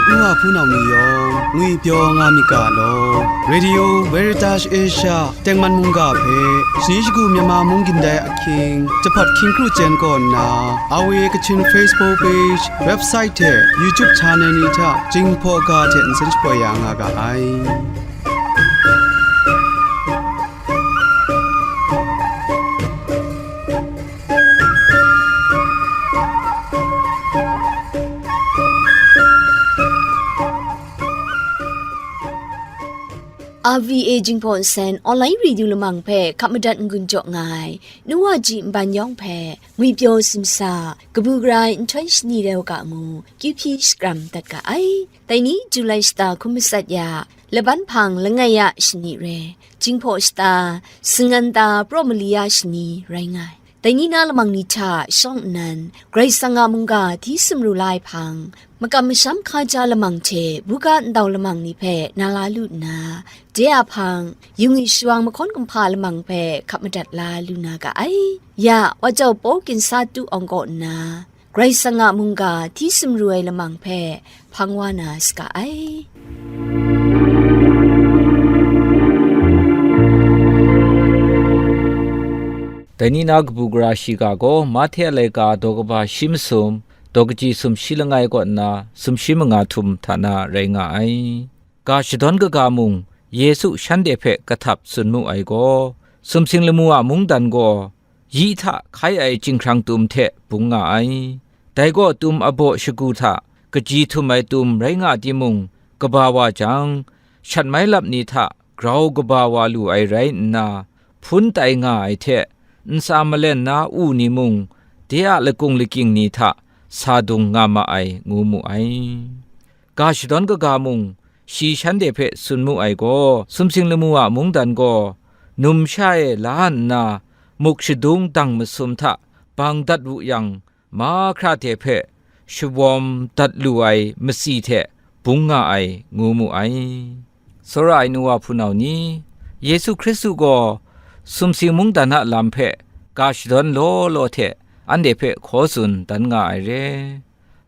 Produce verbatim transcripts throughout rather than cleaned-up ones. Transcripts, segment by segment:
N wa hpunau ni yawng ngwipyaw nga myit ga law. Radio Veritas Asia tengman mungga hpe shani shagu Myanmar mung gindai ahkying, jahpat hkying kru chyen kaw nna, R V A Kachin Facebook page, website hte YouTube channel ni hta Jinghpaw ga hte nsen shapoi ya nga ga ai. R V A Jinghpaw Nsen Online Radio Lamang hpe hkap madat n-gun jaw nga ai, nu wa ji nban yawng hpe, ngwipyaw simsa, kabu gara ai nhtoi shani rau ga ngu, kyu hpyi shakram dat ga ai. Dai ni, Julai shata hkum matsat ya, laban hpang langai ya shani re, Jinghpaw shata, sangan ta praw mali ya shani rai nga ai. Dai ni na lamang ni hta shawng nnan, Karai Kasang a mungga hti sumru la ai hpang, makam masham hkaja lamang hte buga ndau lamang ni hpe na la lu nna, de a hpang, yungwi shawang mahkawn kumhpa lamang hpe hkap madat la lu na ga ai. Ya, wa jau paw ginsa tu awng kaw nna, Karai Kasang a mungga hti sumru ai lamang hpe hpang wa na saga ai. Dai ni na kabu gara shiga gaw Mahte a laika daw kaba shi masum, daw kaji sumshi langai kaw nna sumshi manga htum hta na rai nga ai. Ga shadawn kaga mung, Yesu shanhte hpe kahtap tsun mu ai gaw, sumsing lamu a mungdan gaw, yi hta hkai ai chyinghkrang tum hte bung nga ai. Dai gaw tum abaw shagu hta kaji htum ai tum rai nga timung, kaba wa jang, shat mai lap ni hta grau kaba wa lu ai rai nna, hpun tai nga ai hte, ntsa malen na u ni mung, de a lakung lakying ni hta sa dung nga ma ai, ngu mu ai. Ga shadawn kaga mung, shi shanhte hpe tsun mu ai gaw, sumsing lamu a mungdan gaw, numsha e la nna, muk shadung dang masum hta bang dat wu yang, mahkra hte hpe shawawm dat lu ai matsi hte bung nga ai, ngu mu ai. Tsawra ai nu wa hpunau ni, Yesu Hkristu gaw sumsing mungdan a lam hpe ga shadawn law law hte anhte hpe hkaw tsun dan nga ai re.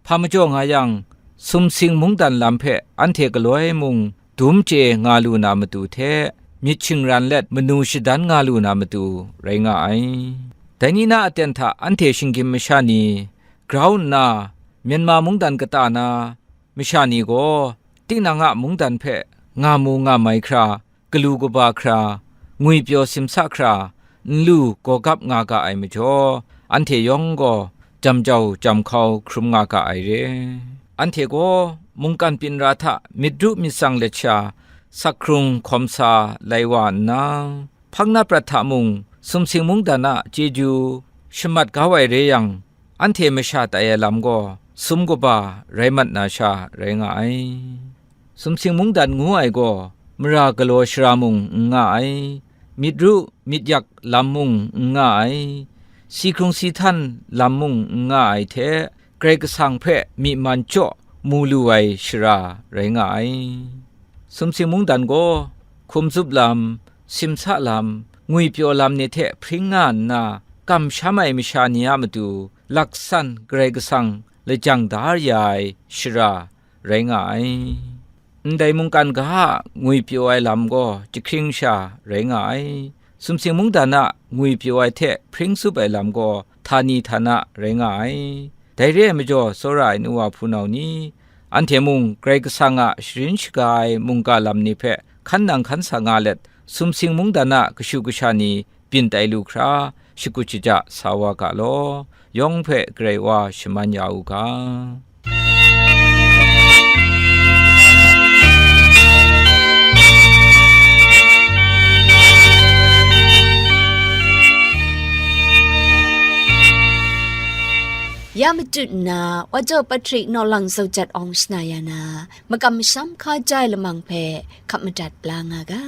Hpa majaw nga yang, sumsing mungdan lam hpe anhte galoi mung dum chye nga lu na matu hte, myit shingran let manu shadan nga lu na matu rai nga ai. Dai ni na aten hta anhte shinggyim masha ni grau nna, Myanmar mungdan kata na masha ni gaw, tinang a mungdan hpe nga mu nga mai hkra, galu kaba hkra, ngwipyaw simsa hkra, nlu gawgap nga ga ai majaw, anhte yawng gaw jam jau jam hkau hkrum nga ga ai re. Anhte gaw mungkan byin ra hta myit ru myit tsang let sha, sakhkrung hkawm sa lai wa nna, hpang na prat hta mung sumsing mungdan a chyeju shamat kau ai re yang, anhte masha tai ai lam gaw sum kaba rai mat na sha rai nga ai. Sumsing mungdan ngu ai gaw mara galaw shara mung n nga ai, myit ru myit yak lam mung n nga ai, si hkrung si htan lam mung n nga ai hte, Karai Kasang hpe myi man jaw mu lu ai shara rai nga ai. Sumsing mungdan gaw hkum zup lam, simsa lam, ngwipyaw lam ni hte hpring nga nna, kamsham ai masha ni a matu laksan Karai Kasang lajang da ya ai shara rai nga ai. Ndai mungkan ga a ngwipyaw ai lam gaw jahkring sha rai nga ai. Sumsing mungdan a ngwipyaw ai hte hpring tsup ai lam gaw htani htana rai nga ai. Dai re ai majaw, tsawra ai nu wa hpunau ni, anhte mung Karai Kasang a sharin shaga ai mungga lam ni hpe hkan nang hkan sa nga let, sumsing mungdan a kashu kasha ni byin tai lu hkra, shakut shaja sa wa ga law, yawng hpe Karai Wa shaman ya u ga. Ya matut nna, Wa Jau Patrick Nawlang Zaujat Awng shana ya na, makam masham hkaja ai lamang hpe hkap madat la nga ga.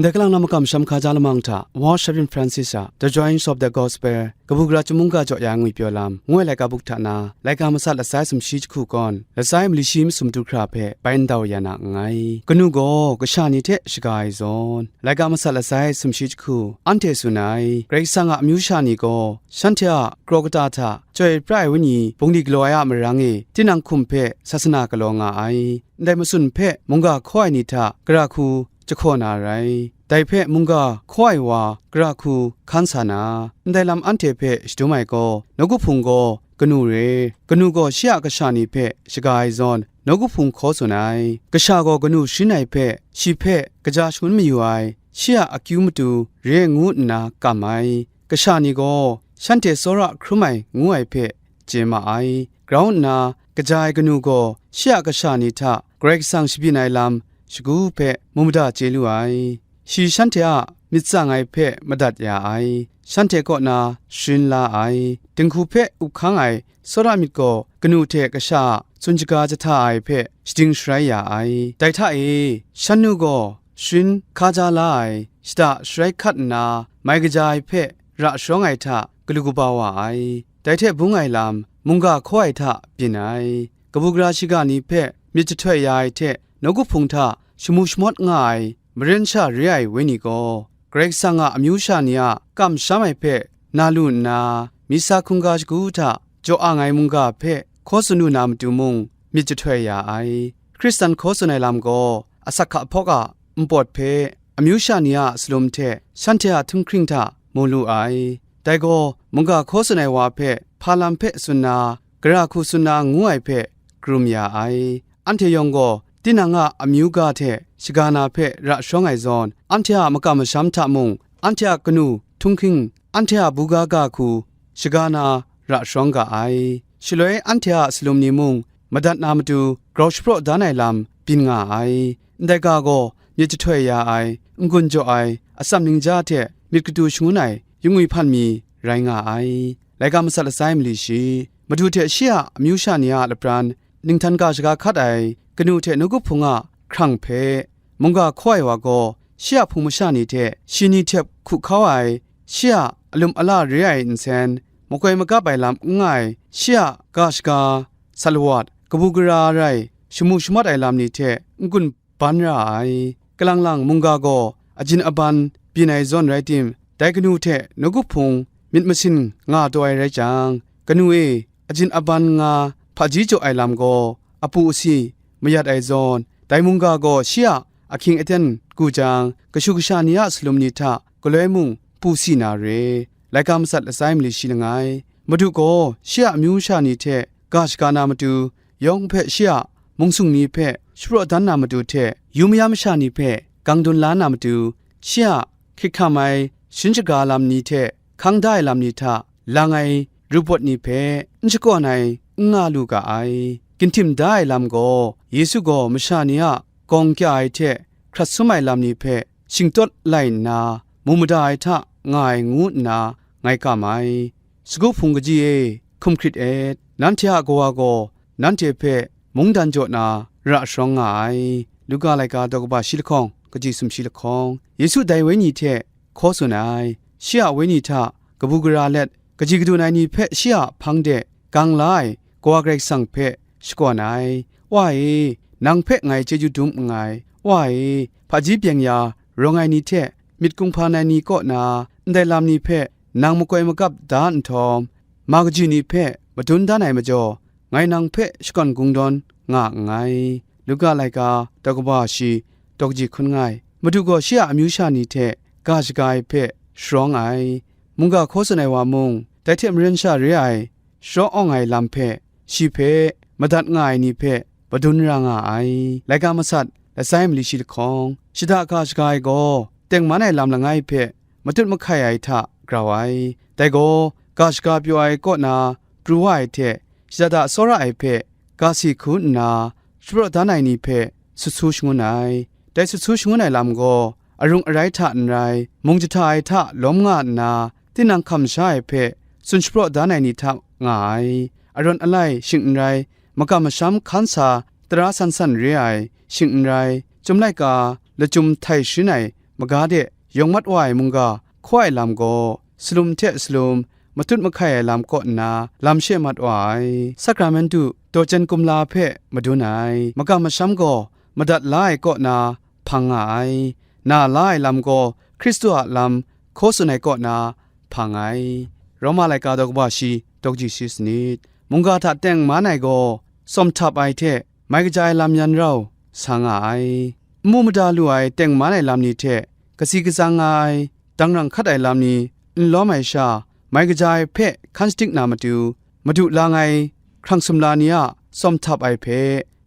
Dai kalang na makam sham hkaja lamang hta, World Shepherd Francis a The Joys of the Gospel, kabu gara chyum mungga jaw ya ngwi pyaw lam, ngu ai laika buk hta na, laika masat lasai sumshi jahku kawn, lasai mali shi masum du hkra hpe bai ndau ya na nngai. Kanu gaw kasha ni hte shaga ai zawn, laika masat lasai sumshi jahku, anhte tsun ai, Karai Kasang a amyu sha ni gaw, shanhte a kraw kata hta, chyoi pra ai wenyi bungli galaw ai a marang e, tinang hkum hpe sasana galaw nga ai. Ndai matsun hpe mungga hkaw ai ni hta gara hku jahkaw na rai. Dai hpe mungga hkaw ai wa gara hku hkan sa na, ndai lam anhte hpe shadum ai gaw, nawku hpung gaw kanu re, kanu gaw shi a kasha ni hpe shaga ai zawn, nawku hpung hkaw tsun ai. Kasha gaw kanu sharin ai hpe, shi hpe kaja shangun mayu ai, shi a akyu matu re ngu nna kam ai. Kasha ni gaw shanhte tsawra hkrum ai ngu ai hpe chye ma ai. Grau nna, kaja ai kanu gaw shi a kasha ni hta Karai Kasang shabyin ai lam shagu hpe mu mada chye lu ai. Shi shanhte a myit tsang ai hpe madat ya ai, shanhte kaw na sharin la ai, dinghku hpe up hkang ai tsawra myit gaw kanu hte kasha a tsun shaga jahta ai hpe shading sharai ya ai. Dai hta e, shan nu gaw sharin hkaja la ai, shada sharai hkat nna, mai kaja ai hpe ra sharawng ai hta galu kaba wa ai. Dai hte bung ai lam, mungga hkaw ai hta byin ai. Kabu gara shiga ni hpe myit jahtoi ya ai hte, nawku hpung hta shamu shamawt nga ai, maren sha re ai wenyi gaw, Karai Kasang a amyu sha ni a kamsham ai hpe na lu nna, misa hkungga shagu hta jaw ang ai mungga hpe hkaw tsun lu na matu mung myit jahtoi ya ai. Hkristan hkaw tsun ai lam gaw, asak hka hpawk a npawt hpe amyu sha ni a salum hte shanhte a htunghkring hta mu lu ai. Dai gaw, mungga hkaw tsun ai wa hpe hpa lam hpe tsun na, gara hku tsun na ngu ai hpe karum ya ai. Anhte yawng gaw, tinang a amyu ga hte shaga na hpe ra sharawng ai zawn, anhte a makam masham hta mung, anhte a kanu htunghkring, anhte a buga ga hku shaga na ra sharawng ga ai. Shaloi anhte a salum ni mung madat na matu grau shapraw dan ai lam byin nga ai. Ndai ga gaw myit jahtoi ya ai, n-gun jaw ai, atsam ningja hte myit katu shangun ai, yungwi hpan mi rai nga ai. Laika masat lasai mali shi, Madu hte shi a amyu sha ni a lapran, ninghtan ga shaga hkat ai, kanu hte nawku hpung a hkrang hpe, mungga hkaw ai wa gaw, shi a hpung masha ni hte shi ni htep hku hkau ai, shi a alum ala re ai nsen, makoi magap ai lam n nga ai, shi a ga shaga, salawat, kabu gara rai, shamu shamawt ai lam ni hte n-gun ban ra ai. Kalang lang mungga gaw ajin aban byin ai zawn rai tim, dai kanu hte nawku hpung myit masin nga taw ai rai jang, kanu e ajin aban nga hpaji jaw ai lam gaw apu asi mayat ai zawn, dai mungga gaw shi a ahkying aten gu jang, kashu kasha ni a salum ni hta galoi mung pu si na re. Laika masat lasai mali shi langai, Madu gaw shi a amyu sha ni hte ga shaga na matu, yawng hpe shi a mungsung ni hpe shapraw dan na matu hte, yu mayam masha ni hpe gang dun la na matu, shi a hkrik hkam ai shin shaga lam ni hte hkang da ai lam ni hta lang ai rubawt ni hpe n shakawn ai n nga lu ga ai. Ginhtim da ai lam gaw, Yesu gaw masha ni a gawng kya ai hte hkrat sum ai lam ni hpe shingtawt lai nna, mu mada ai hta nga ai ngu nna ngai kam ai. Sagu hpung kaji e, hkum hkrit et, nanhte a Kawa gaw nanhte hpe mungdan jaw na ra sharawng nga ai. Luka laika daw kaba shi lahkawng, kaji sumshi lahkawng. Yesu dai Wenyi hte hkaw tsun ai, shi a Wenyi hta kabu gara let, kaji kadun ai ni hpe shi a hpang de gang la ai Kawa Karai Kasang hpe shakawn ai. Wa e, nang hpe ngai chyeju dum nngai. Wa e, hpaji byeng ya rawng ai ni hte myit kunghpan ai ni kaw na ndai lam ni hpe nang makoi magap da nhtawm, ma kaji ni hpe madun dan ai majaw, ngai nang hpe shakawn kungdawn nga nngai. Luka laika daw kaba shi, daw kaji hkun nga ai. Madu gaw shi a amyu sha ni hte ga shaga ai hpe sharawng ai. Mungga hkaw tsun ai wa mung, dai hte maren sha re ai, sharaw awng ai lam hpe, shi hpe, madat nga ai ni hpe, madun ra nga ai. Laika masat, lasai mali shi lahkawng, shada ga shaga ai gaw, tengman ai lam langai hpe, matut mahkai ai hta grau ai. Dai gaw, ga shaga pyaw ai kaw na pru wa ai hte, shada da tsawra ai hpe, ga si hku nna, shapraw dan ai ni hpe, sut su shangun ai. Dai sut su shangun ai lam gaw, arung arai hta n rai, mung jahta ai hta lawm nga nna, tinang hkam sha ai hpe, tsun shapraw dan ai ni hta nga ai. Arawn alai shing n rai, makam masham hkan sa tara san san re ai, shing n rai, Chyum laika lachyum htai sharin ai maga de yawng mat wa ai mungga hkaw ai lam gaw, salum hte salum matut mahkai ai lam kaw nna lam she mat wa ai. Sakramentu daw chyen kumla hpe madun ai, makam masham gaw madat la ai kaw na hpang nga ai. Na la ai lam gaw Hkristu a lam hkaw tsun ai kaw na hpang ai. Roma laika daw kaba shi, daw kaji shi sanit. Mungga hta tengman ai gaw, tsawm htap ai hte mai kaja ai lam yan rau sa nga ai. N mu mada lu ai tengman ai lam ni hte kasi katsang nga ai, dangrang hkat ai lam ni n lawm ai sha, mai kaja ai hpe hkan shadik na matu, madu lang ai hkrang sumla ni a tsawm htap ai hpe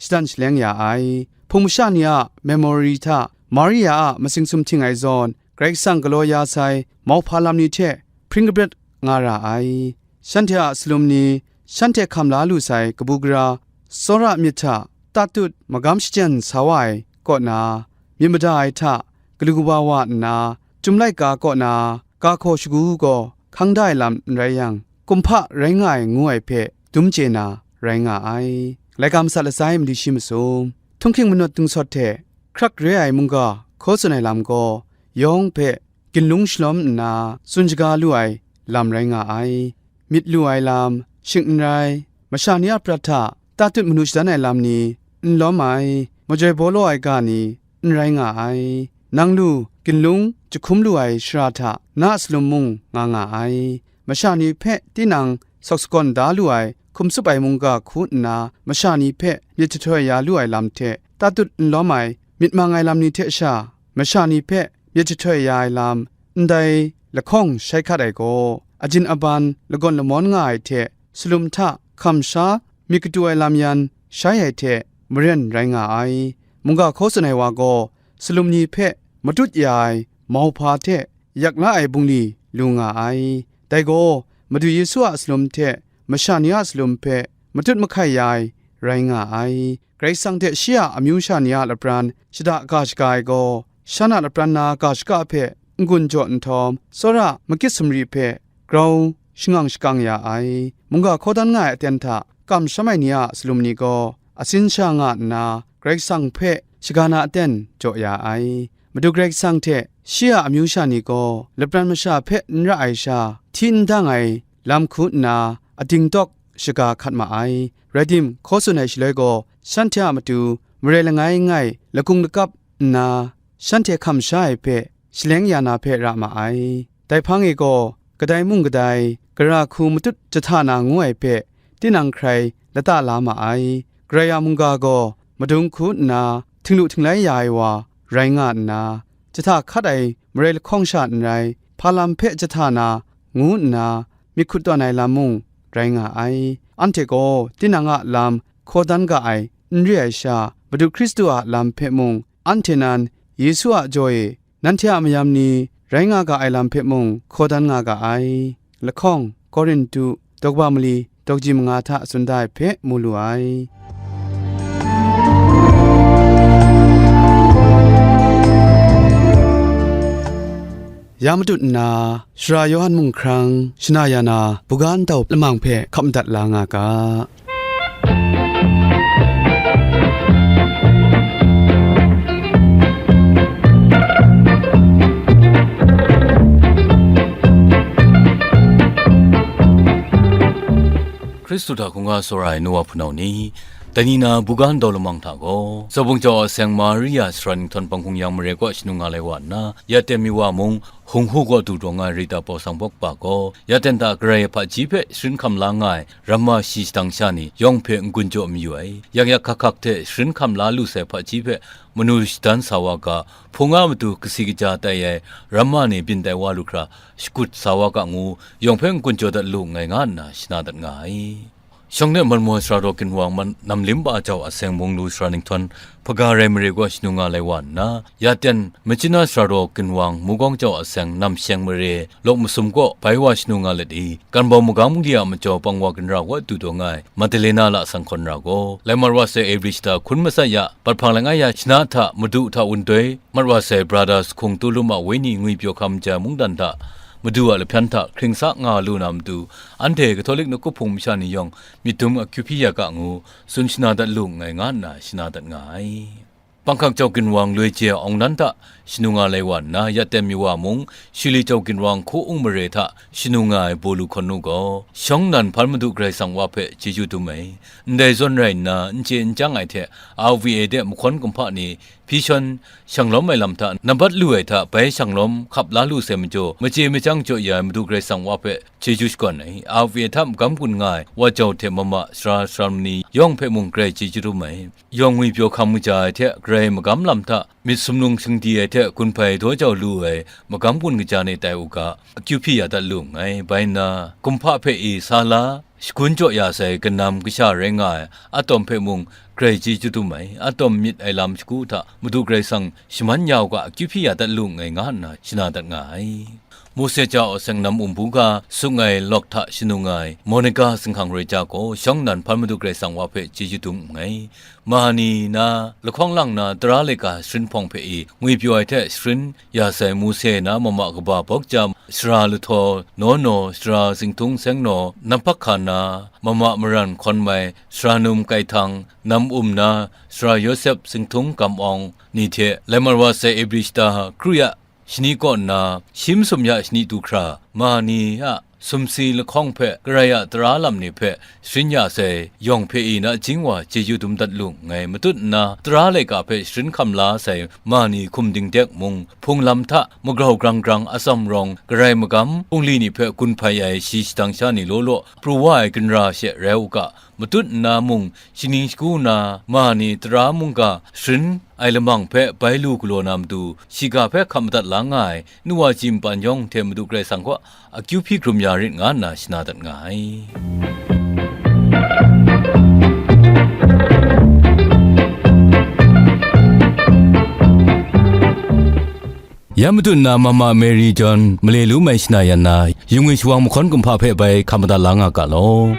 shadan shaleng ya ai. Hpung masha ni a memori hta Maria a masing sumhting ai zawn, Karai Kasang galaw ya sai mauhpa lam ni hte hpring kabret nga ra ai. Shanhte a salum ni, shanhte hkam la lu sai kabu gara, tsawra myit hta tatut magam shachyen sa wa ai kaw na, myit mada ai hta galu kaba wa nna, Chyum laika kaw na ga hkaw shagu gaw hkang da ai lam n rai yang, kumhpa rai nga ai ngu ai hpe dum chye na rai nga ai. Laika masat lasai mali shi masum, htunghking manawt dungsawt hte hkrak re ai mungga hkaw tsun ai lam gaw, yawng hpe ginlung shalawm nna tsun shaga lu ai lam rai nga ai. Myit lu ai lam, shing n rai, masha ni a prat hta tatut manu shadan ai lam ni n lawm ai, majoi baw law ai ga ni n rai nga ai. Nang lu, ginlung jahkum lu ai shara hta na a salum mung nga nga ai. Masha ni hpe tinang sawk sagawn da lu ai hkum tsup ai mungga hku nna, masha ni hpe myit jahtoi ya lu ai lam hte tatut n lawm ai myit mang ai lam ni hte sha, masha ni hpe myit jahtoi ya ai lam, ndai lahkawng shai hkat ai gaw, ajin aban lagawn lamawn nga ai hte, salum hta hkam sha myit katu ai lam yan shai ai hte maren rai nga ai. Mungga hkaw tsun ai wa gaw, salum ni hpe matut ya ai mauhpa hte yak la ai bungli lu nga ai. Dai gaw, Madu Yesu a salum hte masha ni a salum hpe matut mahkai ya ai rai nga ai. Karai Kasang hte shi a amyu sha ni a lapran shada ga shaga ai gaw, shan a lapran na ga shaka hpe n-gun jaw nhtawm, tsawra magit sumri hpe grau shangang shakang ya ai. Mungga hkaw dan nga ai aten hta kamsham ai ni a salum ni gaw, asin sha nga nna, Karai Kasang hpe shaga na aten jaw ya ai. Madu Karai Kasang hte shi a amyu sha ni gaw, lapran masha hpe n ra ai sha, hti n dang ai lam hku nna, ating tawk shaga hkat ma ai. Rai tim, hkaw tsun ai shaloi gaw, shanhte a matu marai langai ngai lakung lakap nna, shanhte hkam sha ai hpe shaleng ya na hpe ra ma ai. Dai hpang e gaw, kadai mung kadai, gara hku matut jahta na ngu ai hpe, tinang hkrai lata la ma ai. Karai a mungga gaw madung hku nna, htinglu htinglai ya ai wa rai nga nna, jahta hkat ai marai lahkawng sha n rai, hpa lam hpe jahta na ngu nna, myit hkut tawn ai lam mung rai nga ai. Anhte gaw tinang a lam hkaw dan ga ai n re ai sha, Madu Hkristu a lam hpe mung, anhte nan Yesu a jaw e nanhte a mayam ni rai nga ga ai lam hpe mung hkaw dan nga ga ai. Lahkawng, Korintu, daw kaba mali, daw kaji manga hta tsun da ai hpe mu lu ai. Ya matut nna, Sara Yawhan mung hkrang shana ya na, buga ndau lamang hpe hkap madat la nga ga. Hkristu hta hkungga tsawra ai nu wa hpunau ni, dai ni na buga ndau lamang hta gaw, Tsawbung jau a seng Maria sara ninghtawn panghkung yang mare kaw shanung nga lai wa nna, ya ten mi wa mung, Hung hu gaw du daw nga ai Rita Paw Sang Bawk pa gaw, ya ten hta Karai a hpaji hpe sharin hkam la nga ai ramma shi shadang sha ni yawng hpe n-gun jaw mayu ai, yak yak hkak hkak hte sharin hkam la lu sai hpaji hpe manu shadan sa wa ga, hpung a matu kasi kaja tai ai ramma ni byin tai wa lu hkra shakut sa wa ga ngu, yawng hpe n-gun jaw dat lu nngai nga nna shana dat nga ai. Shawng de Marmoi sara daw ginwang man namlim ba jau a seng mung lu sara ninghtawn hpaga rai mare gaw shanung nga lai wa nna, ya ten Machina sara daw ginwang mugawng jau a seng nam sheng mare lawk masum kaw bai wa shanung nga let i, Kanbawng magam li a majaw pang wa ginra wa du daw nga ai Madalena la sanghkawn ra gaw, lai mat wa sai Abri shata hkun masat ya, bat hpang langai ya shana hta Madu hta wun doi, mat wa sai Brada Sahkung Tulum a wenyi ngwi pyaw hkam ja mungdan hta, Madu a lahpyan hta hkring sa nga lu na matu, anhte Katolik nawku hpung masha ni yawng myit dum akyu hpyi ya ga ngu, tsun shana dat lu nngai nga nna shana dat nga ai. Panghkak Jau Ginwang Loi Je Awng Nan hta shanu nga lai wa nna, ya ten mi wa mung, Shuli Jau Ginwang Hku Ung Mare hta shanu nga ai Bawlu Hkawn Nu gaw, shawng nnan hpan Madu Karai Kasang Wa hpe chyeju dum ai. Ndai zawn rai nna, n chye n chyang ai hte, R V A de mahkawn kumhpa ni hpyi shawn shang lawm ai lam hta nambat lu ai hta, bai shang lawm hkap la lu sai majaw, machye machyang jaw ya ai Madu Karai Kasang Wa hpe chyeju shakawn ai. R V A hta magam gun nga ai Wa Jau hte mama sara sara mani yawng hpe mung grai chyeju dum ai. Yawng ngwipyaw hkam kaja ai hte, Karai magam lam hta myit sumnung shingdi ai hte, gun hpai daw jau lu ai magam gun kaja ni tai u ga, akyu hpyi ya dat lu nngai. Bai nna, kumhpa hpe i sa la, shagun jaw ya sai kanam kasha rai nga ai Atum hpe mung grai chyeju dum ai. Atum myit ai lam shagu hta Madu Karai Kasang shaman ya u ga, akyu hpyi ya dat lu nngai, nga nna shana dat nga ai. Mose Jau Aseng Nam Um Buga sung ai lawk hta shanu nga ai Monica Zinghkang Roi Ja gaw, shawng nnan hpan Madu Karai Kasang Wa hpe chyeju dum nngai. Mahani na lahkawng lang na tara laika sharin hpawng hpe i ngwipyaw ai hte sharin ya sai Mose na mama kaba bawk ja, sara Lahtaw Naw Naw, sara Zingtung Seng Naw, Namhpak Hka na mama maran hkawn mai, sara Num Kai Htang, Nam Um na sara Yawsep Zingtung Kam Awng ni hte, lai mat wa sai Abri Shata Kru Ya shani kaw nna, shi masum ya shani du hkra, Mahani a sumsi lahkawng hpe Karai a tara lam ni hpe sharin ya sai yawng hpe i nachying wa chyeju dum dat lu nngai. Matut nna tara laika hpe sharin hkam la sai Mahani hkum dingdek mung, hpung lam hta magrau grang grang atsam rawng, Karai magam hpungli ni hpe gun hpai ai shi shadang sha ni law law pru wa ai ginra she rai u ga, matut nna mung, shaning shagu na Mahani tara mungga sharin ai lamang hpe bai lu galaw na matu, shiga hpe hkap madat la nga ai, nu wa ji npan yawng hte Madu Karai Kasang kaw akyu hpyi hkrum ya rit, nga nna shana dat nga ai. Ya matu nna mama Mary John male lu mai shana yan na, yungwi shawang mahkawn kumhpa hpe bai hkap madat la nga ga law.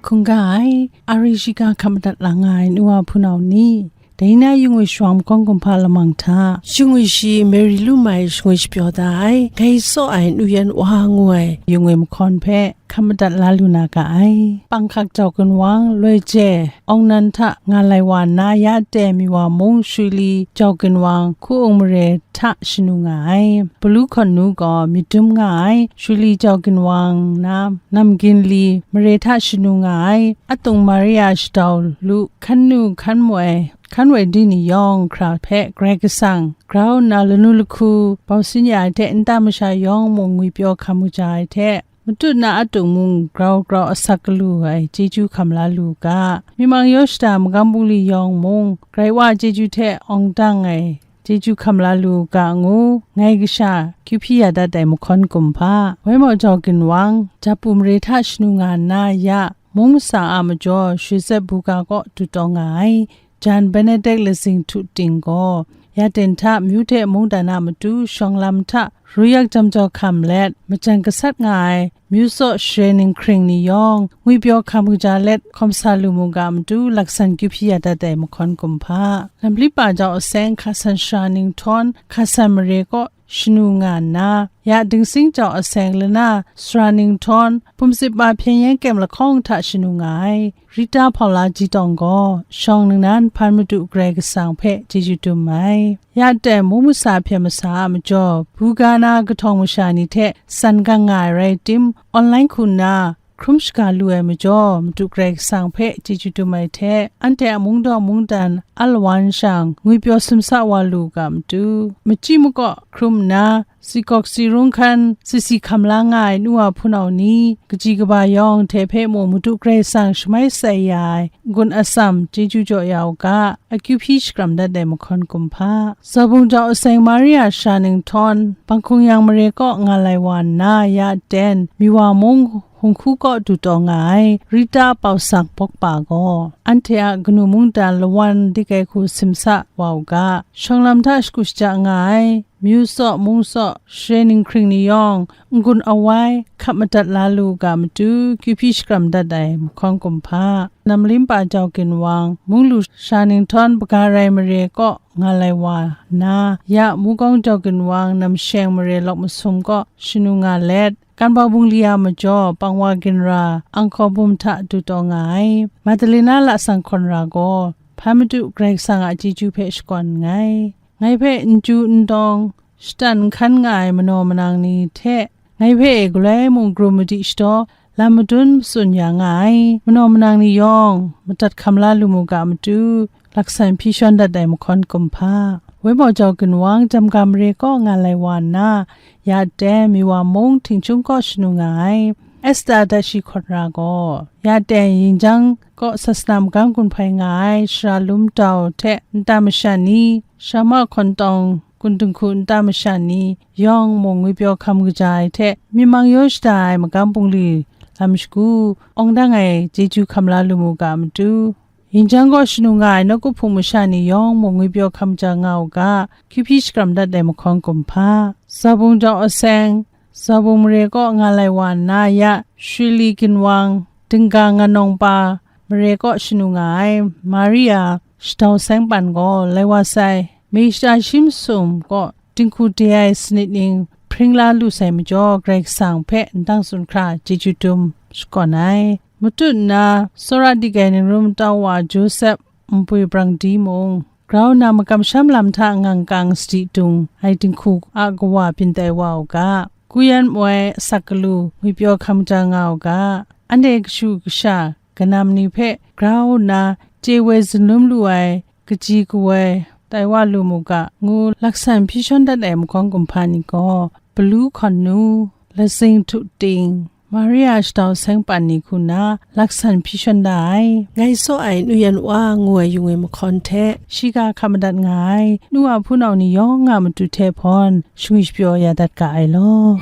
Hkungga ai, a ri shiga hkap madat la nga ai nu wa hpunau ni, dai na yungwi shawang mahkawn kumhpa lamang hta, shingwi shi Mary lu mai shingwi shapyaw da ai, grai tsaw ai nu yan wa ngu ai yungwi mahkawn hpe hkap madat la lu na ga ai. Panghkak Jau Ginwang Loi Je Awng Nan hta nga lai wa nna, ya ten mi wa mung, Shuli Jau Ginwang Hku Ung Mare hta shanu nga ai. Bawlu Hkawn Nu gaw myit dum nga ai, Shuli Jau Ginwang na Nam Ginli Mare hta shanu nga ai. Atung Maria Shadau Lu, hkan nu hkan moi, hkan woi di ni yawng hkra hpe Karai Kasang grau nna lanu lahku bau sin ya ai hte, nta masha yawng mung ngwipyaw hkam kaja ai hte, matut na atung mung grau grau asak galu ai chyeju hkam la lu ga, myi mang yaw shada magam bungli yawng mung, Karai Wa chyeju hte awng dang ai chyeju hkam la lu ga ngu, ngai kasha kyu hpyi ya dat ai mahkawn kumhpa, Wai Mau Jau Ginwang, Japu Mare hta shanu nga nna ya, mung masa a majaw Shwe Zep Buga kaw du taw nga ai, Jan Benedict Lazing Htu Ting gaw, ya ten hta myu hte mungdan a matu shawng lam hta ruyak jam jau hkam let, majan gasat nga ai, myu tsaw share ninghkring ni yawng, ngwipyaw hkam kaja let hkawm sa lu mu ga matu, laksan kyu hpyi ya dat ai mahkawn kumhpa, Lamlipa Jau Aseng Hkasan Sara Ninghtawng, Hkasan Mare kaw shanu nga nna, ya Dingsing Jau Aseng Lana Sara Ninghtawng, Pumsip Ma Hpyen Yen Kyem lahkawng hta shanu nga ai, Rita Hpaula Jitawng gaw, shawng ningnan hpan Madu Karai Kasang hpe chyeju dum ai. Ya ten mung masa hpyen masa a majaw, buga na kahtawng masha ni hte san gang nga ai rai tim, online hku nna hkrum shaga lu ai majaw, Madu Karai Kasang hpe chyeju dum ai hte, anhte a mungdaw mungdan a lawan shang, ngwipyaw sumsa wa lu ga matu, machyi makaw hkrum nna, si gawk si rung hkan, si si hkam la nga ai nu wa hpunau ni, kaji kaba yawng hte hpe mung Madu Karai Kasang shamai sai ya ai n-gun atsam chyeju jaw ya u ga, akyu hpyi shakram dat ai mahkawn kumhpa, Zabung Jau Aseng Maria Sara Ninghtawng, Bangkung Yang Mare kaw nga lai wa nna, ya ten, Miwa mung, Hung Hku kaw du taw nga ai, Rita Pau Sak Bawkpa gaw, anhte a kanu mungdan lawan dik ai hku simsa wa u ga, shawng lam hta shagu shaja nga ai, myu tsaw, mung tsaw, share ninghkring ni yawng, n-gun awai, hkap madat la lu ga matu, kyu hpyi shakram dat ai mahkawn kumhpa, Namlim pa Jau Ginwang, Munglu sha Ninghtawng Baga Rai mare kaw nga lai wa nna, ya Mukawng Jau Ginwang, Namsheng mare Lawk Masum kaw shanu nga let, Kanbau bungli a majaw pangwa ginra anghkaw bum hta du taw nga ai. Madalena lasang hkawn ra gaw, hpa madu Karai Kasang a chyeju hpe shakawn nngai. Ngai hpe n chyu n dawng, shatan n hkan nga ai manaw manang ni hte, ngai hpe galoi mung krum madi shadaw, lam madun matsun ya nga ai manaw manang ni yawng, madat hkam la lu mu ga matu, laksan hpyi shawn dat ai mahkawn kumhpa, Wemau Jau Ginwang, Jamga mare kaw nga lai wa nna, ya ten Miwa mung Htingchung kaw shanu nga ai. Esta dat shi hkawn ra gaw, ya ten Yinjang kaw sasana magam gun hpai nga ai Sara Lum Dau hte nta masha ni, Sara Ma Hkawn Tawng, Kun Dinghku nta masha ni yawng mung ngwipyaw hkam kaja ai hte, myit mang yaw shada ai magam bungli lam shagu awng dang ai chyeju hkam la lu mu ga matu, Yinjang kaw shanu nga ai nawku hpung masha ni yawng mung ngwipyaw hkam ja nga u ga, kyu hpyi shakram dat ai mahkawn kumhpa, Zabung Jau Aseng, Zabung mare kaw nga lai wa nna ya, Shirli Ginwang, Dingga Ngan Nawng pa, mare kaw shanu nga ai Maria Shadau Seng Pan gaw lai wa sai, Mei shata shi masum kaw dinghku de ai sanit ning hpring la lu sai majaw, Karai Kasang hpe ndang tsun hkra chyeju dum shakawn ai. Matut nna, tsawra dik ai ningrum tau wa Josep npwi brang di mung, grau nna makam sham lam hta ngang kang sadi dung ai dinghku a kawa byin tai wa u ga, kuyan moi asak galu ngwipyaw hkam ja nga u ga, anhte kashu kasha kanam ni hpe grau nna chye woi zunlum lu ai kaji kawoi tai wa lu mu ga, ngu laksan hpyi shawn dat ai mahkawn kumhpa ni gaw, Palu Hkawn Nu, Lazing Htu Ting, Maria Shadau Seng Pan ni hku nna laksan hpyi shawn da ai. Ngai saw ai Nu Yan Wa ngu ai yung e mahkawn hte, shiga hkap madat nga ai nu a hpunau ni yawng a matu hte hpawn shangwi shapyaw ya dat ga ai law.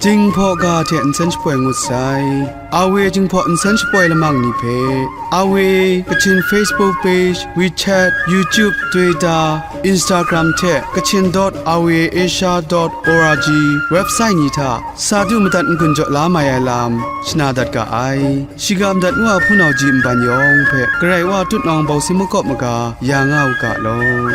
Jinghpaw ga hte nsen shapoi ngut sai. Awe Jinghpaw nsen shapoi lamang ni hpe, Awe Kachin Facebook page, WeChat, YouTube, Twitter, Instagram hte Kachin dot awe asia dot org website ni hta sa du madat n-gun jaw la mai ai lam shana dat ga ai. Shiga madat ngu a hpunau ji nban yawng hpe Karai Wa tutnawng bawsi makawp maga ya nga u ga law.